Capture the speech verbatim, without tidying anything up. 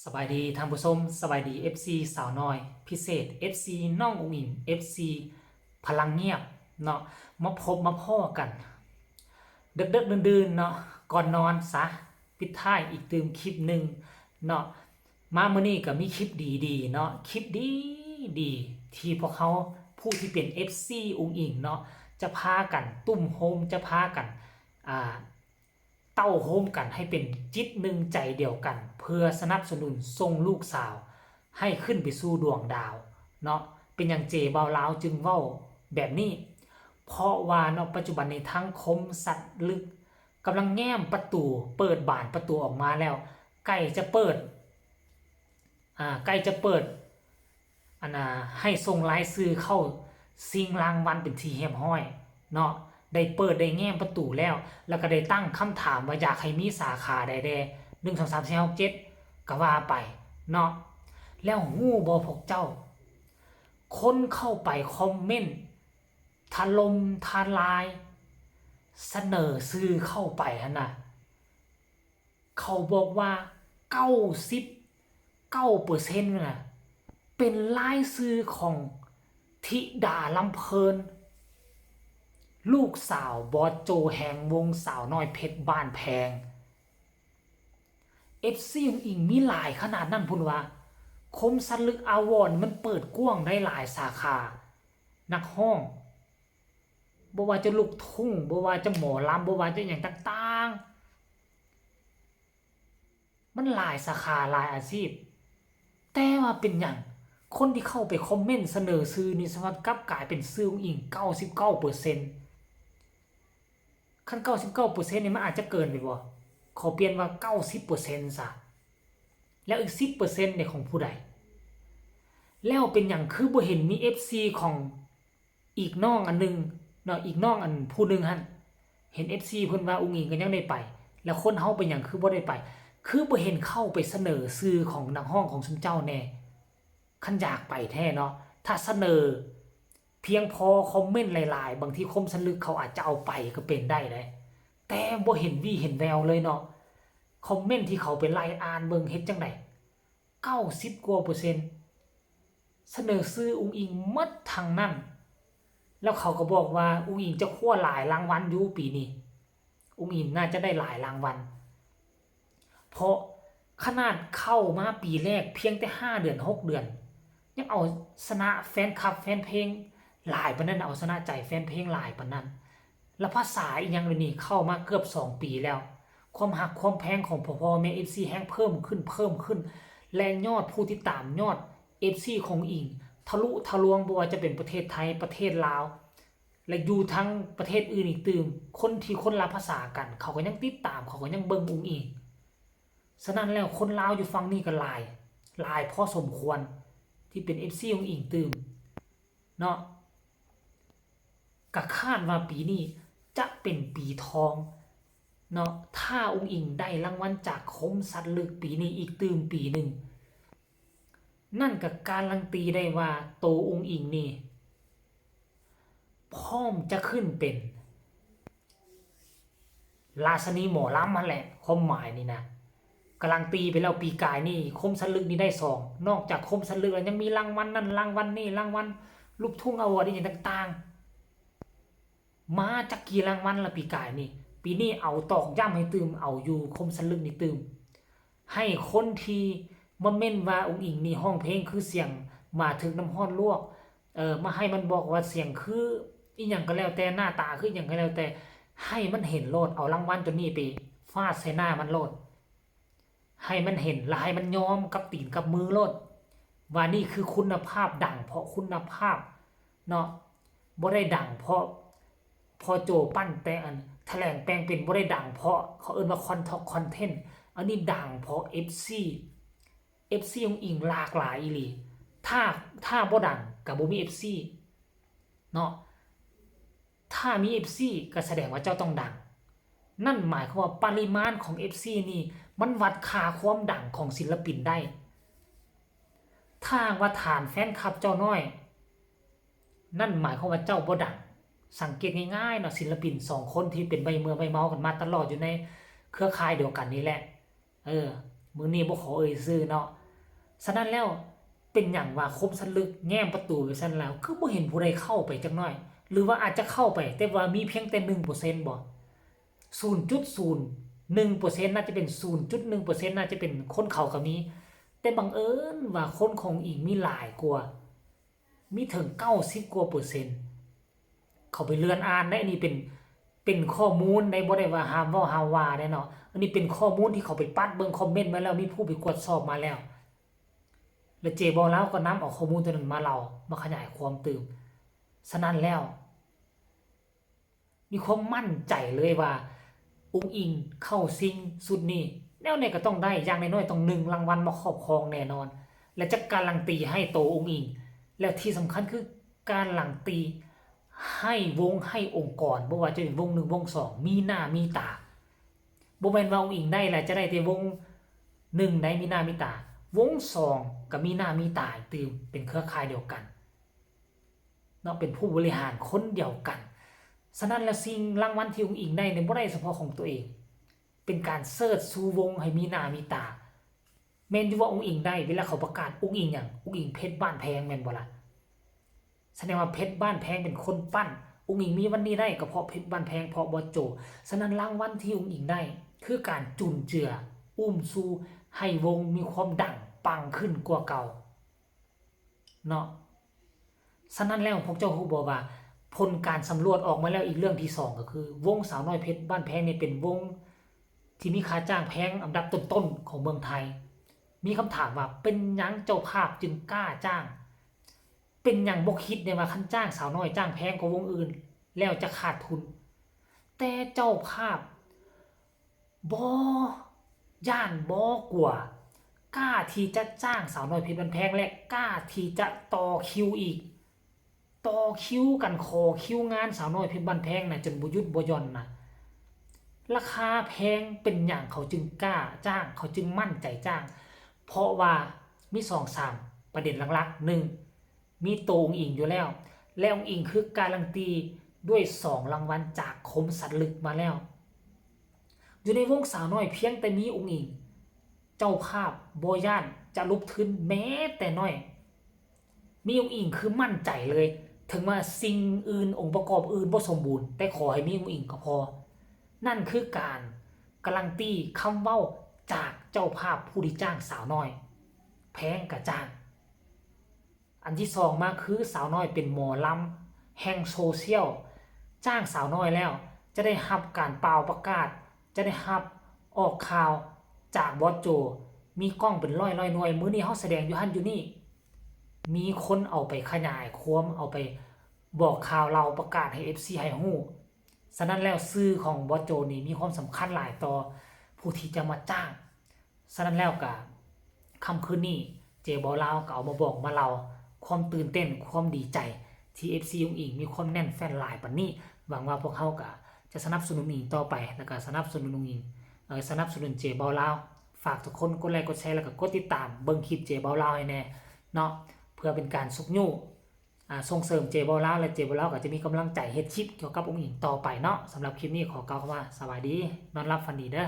สบายดีท่านผู้ชม สบายดี เอฟซี สาวน้อย พิเศษ เอฟซี น้องอุ๋งอิ๋ง เอฟซี พลังเงียบเนาะ มาพบมาพ้อกัน เดิกๆ ดื่นๆ เนาะ ก่อนนอนซะ ปิดท้ายอีกตื่มคลิปหนึ่งเนาะ มามื้อนี้ก็มีคลิปดีๆ เนาะ คลิปดีๆ ที่พวกเฮาผู้ที่เป็น เอฟซี อุ๋งอิ๋งเนาะ จะพากันตุ้มโฮม จะพากัน อ่า เต้าโฮมกันให้เป็นจิตหนึ่งใจเดียวกัน เพื่อสนับสนุนส่งลูกสาวให้ขึ้นไปสู่ดวงดาวเนาะ เป็นหยังเจบ่าวลาวจึงเว้าแบบนี้ เพราะว่าเนาะ ปัจจุบันนี้ทั้งคมสัตว์ลึกกำลังแง้มประตู เปิดบานประตูออกมาแล้ว ใกล้จะเปิด อ่า ใกล้จะเปิด อันน่ะ ให้ส่งรายชื่อเข้าชิงรางวัลเป็นที่เรียบร้อยเนาะ ได้เปิดได้แง้มประตูแล้ว แล้วก็ได้ตั้งคำถามว่าอยากให้มีสาขาใดแด่ หนึ่ง สอง สาม สี่ ห้า หก เจ็ด ก็ว่าไปเนาะ แล้วฮู้บ่พวกเจ้า คนเข้าไปคอมเมนต์ถล่มทลาย เสนอชื่อเข้าไปหั่นน่ะ เขาบอกว่า เก้าสิบเก้าเปอร์เซ็นต์ น่ะ เป็นรายชื่อของธิดาลำเพลิน ลูกสาวบอสโจแห่งวงสาวน้อยเพชรบ้านแพง เอฟซี อุ๋งอิ๋งมีหลายขนาดนั้นพุ้นว่า คมสัตว์ลึกอาวรณ์มันเปิดกว้างได้หลายสาขา นักร้อง บ่ว่าจะลูกทุ่ง บ่ว่าจะหมอลำ บ่ว่าจะหยังต่างๆ มันหลายสาขาหลายอาชีพ แต่ว่าเป็นหยัง คนที่เข้าไปคอมเมนต์เสนอชื่อนี่ สวัสดิ์กลับกลายเป็นชื่ออุ๋งอิ๋ง เก้าสิบเก้าเปอร์เซ็นต์ คัน เก้าสิบเก้าเปอร์เซ็นต์ นี่มันอาจจะเกินไปบ่ ขอเปลี่ยนว่า เก้าสิบเปอร์เซ็นต์ ซะ แล้วอีก สิบเปอร์เซ็นต์ เนี่ยของผู้ใด แล้วเป็นหยังคือบ่เห็นมี เอฟซี ของอีกน้องอันหนึ่งเนาะ อีกน้องอันผู้หนึ่งหั่น เห็น เอฟซี เพิ่นว่าอุ๋งอิ๋งก็ยังได้ไป แล้วคนเฮาเป็นหยังคือบ่ได้ไป คือบ่เห็นเข้าไปเสนอชื่อของนักร้องของซุมเจ้าแน่ คันอยากไปแท้เนาะ ถ้าเสนอเพียงพอคอมเมนต์หลายๆ บางทีคมสัตว์ลึกเขาอาจจะเอาไปก็เป็นได้เด้ แต่บ่เห็นวี่เห็นแววเลยเนาะ คอมเมนต์ที่เขาไปไล่อ่านเบิ่งเฮ็ดจั่งใด เก้าสิบกว่าเปอร์เซ็นต์ เสนอชื่ออุ๋งอิ๋งหมดทั้งนั้น แล้วเขาก็บอกว่าอุ๋งอิ๋งจะคว้าหลายรางวัลอยู่ปีนี้ อุ๋งอิ๋งน่าจะได้หลายรางวัล เพราะขนาดเข้ามาปีแรกเพียงแต่ห้าเดือน หกเดือน ยังเอาชนะแฟนคลับแฟนเพลงหลายปานนั้น เอาชนะใจแฟนเพลงหลายปานนั้น แล้วภาษาอีหยังเดี๋ยวนี้เข้ามาเกือบสองปีแล้ว ความฮักความแพงของพ่อๆแม่ๆ เอฟซี แฮ่งเพิ่มขึ้น เพิ่มขึ้น และยอดผู้ติดตาม ยอด เอฟซี ของอุ๋งอิ๋งทะลุทะลวง บ่ว่าจะเป็นประเทศไทย ประเทศลาว และอยู่ทั้งประเทศอื่นอีกตื่ม คนที่คนละภาษากัน เขาก็ยังติดตาม เขาก็ยังเบิ่งอุ๋งอิ๋ง ฉะนั้นแล้วคนลาวอยู่ฝั่งนี้ก็หลาย หลายพอสมควร ที่เป็น เอฟซี อุ๋งอิ๋งตื่มเนาะ ก็คาดว่าปีนี้จะเป็นปีทองเนาะ ถ้าอุ๋งอิ๋งได้รางวัลจากคมสัตว์ลึกปีนี้อีกตื่มปีหนึ่ง นั่นก็การันตีได้ว่าโตอุ๋งอิ๋งนี่ พร้อมจะขึ้นเป็น ราชินีหมอลำหั่นแหละ ความหมายนี่นะ การันตีไปแล้วปีกายนี่ คมสัตว์ลึกนี่ได้สอง นอกจากคมสัตว์ลึกแล้วยังมีรางวัลนั่นรางวัลนี่ รางวัลลูกทุ่งอวอร์ดอีหยังต่างๆ มาจักกี่รางวัลละปีกายนี่ ปีนี้เอาตอกย้ำให้ตื่ม เอาอยู่คมสัตว์ลึกนี่ตื่ม ให้คนที่มาเม้นว่าอุ๋งอิ๋งนี่ร้องเพลงคือเสียงหมาถืกน้ำร้อนลวก เออ มาให้มันบอกว่าเสียงคืออีหยังก็แล้วแต่ หน้าตาคืออีหยังก็แล้วแต่ ให้มันเห็นโลด เอารางวัลตัวนี้ไปฟาดใส่หน้ามันโลด ให้มันเห็น และให้มันยอมกับตีนกับมือโลด ว่านี่คือคุณภาพ ดังเพราะคุณภาพเนาะ บ่ได้ดังเพราะ พ่อโจปั้นแต่ง อันแถลงแปลงเป็น บ่ได้ดังเพราะเขาเอิ้นว่า คอนเทนต์ อันนี้ดังเพราะ เอฟซี เอฟซี อุ๋งอิ๋งหลากหลายอีหลี ถ้า ถ้าบ่ดังก็บ่มี เอฟซี เนาะ ถ้ามี เอฟซี ก็แสดงว่าเจ้าต้องดัง นั่นหมายความว่าปริมาณของ เอฟซี นี่มันวัดค่าความดังของศิลปินได้ ถ้าหากว่าฐานแฟนคลับเจ้าน้อย นั่นหมายความว่าเจ้าบ่ดัง สังเกตง่ายๆเนาะ ศิลปินสองคนที่เป็นใบเมื่อใบเมากันมาตลอดอยู่ในเครือข่ายเดียวกันนี่แหละ เออ มื้อนี้บ่ขอเอ่ยชื่อเนาะ ฉะนั้นแล้วเป็นหยังว่าคมสันลึกแง้มประตูไปซั่นแล้ว คือบ่เห็นผู้ใดเข้าไปจักหน่อย หรือว่าอาจจะเข้าไป แต่ว่ามีเพียงแต่หนึ่งเปอร์เซ็นต์บ่ ศูนย์จุดศูนย์หนึ่งเปอร์เซ็นต์ น่าจะเป็น ศูนย์จุดหนึ่งเปอร์เซ็นต์ น่าจะเป็นคนเข้าก็มี แต่บังเอิญว่าคนของอิงมีหลายกว่า มีถึงเก้าสิบกว่าเปอร์เซ็นต์ เขาไปเลื่อนอ่านได้ อันนี้เป็น เป็นข้อมูลได้ บ่ได้ว่าห้ามเว้าห้ามว่าได้เนาะ อันนี้เป็นข้อมูลที่เขาไปปัดเบิ่งคอมเมนต์มาแล้ว มีผู้ไปกวดสอบมาแล้ว และเจบอลาวก็นำเอาข้อมูลตัวนั้นมาเล่า มาขยายความตื่ม ฉะนั้นแล้ว มีความมั่นใจเลยว่า อุ๋งอิงเข้าชิงชุดนี้ แนวใดก็ต้องได้ อย่างน้อยๆต้องหนึ่งรางวัลมาครอบครองแน่นอน และจะการันตีให้โตอุ๋งอิง แล้วที่สำคัญคือการันตีให้วง ให้องค์กร บ่ว่าจะเป็นวงหนึ่งวงสอง มีหน้ามีตา บ่แม่นว่าอุ๋งอิงได้แล้วจะได้แต่วงหนึ่งได้มีหน้ามีตา วงสองก็มีหน้ามีตาตื่ม เป็นเครือข่ายเดียวกันเนาะ เป็นผู้บริหารคนเดียวกัน ฉะนั้นแล้วสิ่งรางวัลที่อุ๋งอิงได้เนี่ยบ่ได้เฉพาะของตัวเอง เป็นการเชิดชูวงให้มีหน้ามีตา แม่นอยู่ว่าอุ๋งอิงได้ เวลาเขาประกาศ อุ๋งอิงหยัง อุ๋งอิงเพชรบ้านแพงแม่นบ่ล่ะ แสดงว่าเพชรบ้านแพงเป็นคนปั้น อุ๋งอิงมีวันนี้ได้ก็เพราะเพชรบ้านแพง เพราะบอสโจ ฉะนั้นรางวัลที่อุ๋งอิงได้ คือการจุนเจือ อุ้มชูให้วงมีความดังปังขึ้นกว่าเก่าเนาะ ฉะนั้นแล้วพวกเจ้าฮู้บ่ว่า ผลการสำรวจออกมาแล้ว อีกเรื่องที่สองก็คือ วงสาวน้อยเพชรบ้านแพงนี่เป็นวงที่มีค่าจ้างแพงอันดับต้นๆของเมืองไทย มีคำถามว่าเป็นหยังเจ้าภาพจึงกล้าจ้าง เป็นหยังบ่คิดได้ว่าคันจ้างสาวน้อยจ้างแพงกว่าวงอื่น แล้วจะขาดทุน แต่เจ้าภาพบ่ย่านบ่กลัว กล้าที่จะจ้างสาวน้อยเพชรบ้านแพง และกล้าที่จะต่อคิวอีก ต่อคิวกันขอคิวงานสาวน้อยเพชรบ้านแพงนะ จนบ่หยุดบ่หย่อนนะ ราคาแพงเป็นหยังเขาจึงกล้าจ้าง เขาจึงมั่นใจจ้าง เพราะว่ามีสองสามประเด็นหลักๆ หนึ่ง มีโตอุ๋งอิงอยู่แล้ว และอุ๋งอิงคือการันตีด้วยสองรางวัลจากคมสันลึกมาแล้ว อยู่ในวงสาวน้อยเพียงแต่มีอุ๋งอิง เจ้าภาพบ่ย่านจะลุกทุนแม้แต่น้อย มีอุ๋งอิงคือมั่นใจเลย ถึงว่าสิ่งอื่นองค์ประกอบอื่นบ่สมบูรณ์ แต่ขอให้มีอุ๋งอิงก็พอ นั่นคือการการันตีคำเว้าจากเจ้าภาพผู้ที่จ้างสาวน้อย แพงก็จ้าง อันที่สองมาคือสาวน้อยเป็นหมอลำแห่งโซเชียล จ้างสาวน้อยแล้วจะได้รับการเป่าประกาศ จะได้รับออกข่าวจากบอสโจ มีกล้องเป็นร้อยร้อยหน่วย มื้อนี้เฮาแสดงอยู่หั่นอยู่นี่ มีคนเอาไปขยายความ เอาไปบอกข่าวเล่าประกาศให้ เอฟซี ให้ฮู้ ฉะนั้นแล้วชื่อของบอสโจนี่มีความสำคัญหลายต่อผู้ที่จะมาจ้าง ฉะนั้นแล้วก็ค่ำคืนนี้เจบอลาวก็เอามาบอกมาเล่าความตื่นเต้นความดีใจที่ เอฟซี อุ๋งอิงมีความแน่นแฟ้นหลายปานนี้ หวังว่าพวกเฮาก็จะสนับสนุนอุ๋งอิงต่อไป แล้วก็สนับสนุนอุ๋งอิง เอ่อ สนับสนุนเจบอลาว ฝากทุกคนกดไลค์กดแชร์แล้วก็กดติดตามเบิ่งคลิปเจบอลาวให้แน่เนาะ เพื่อเป็นการชุบชู อ่า ส่งเสริมเจบอลาว และเจบอลาวก็จะมีกำลังใจเฮ็ดคลิปเกี่ยวกับอุ๋งอิงต่อไปเนาะ สำหรับคลิปนี้ขอกล่าวคำว่าสบายดี นอนหลับฝันดีเด้อ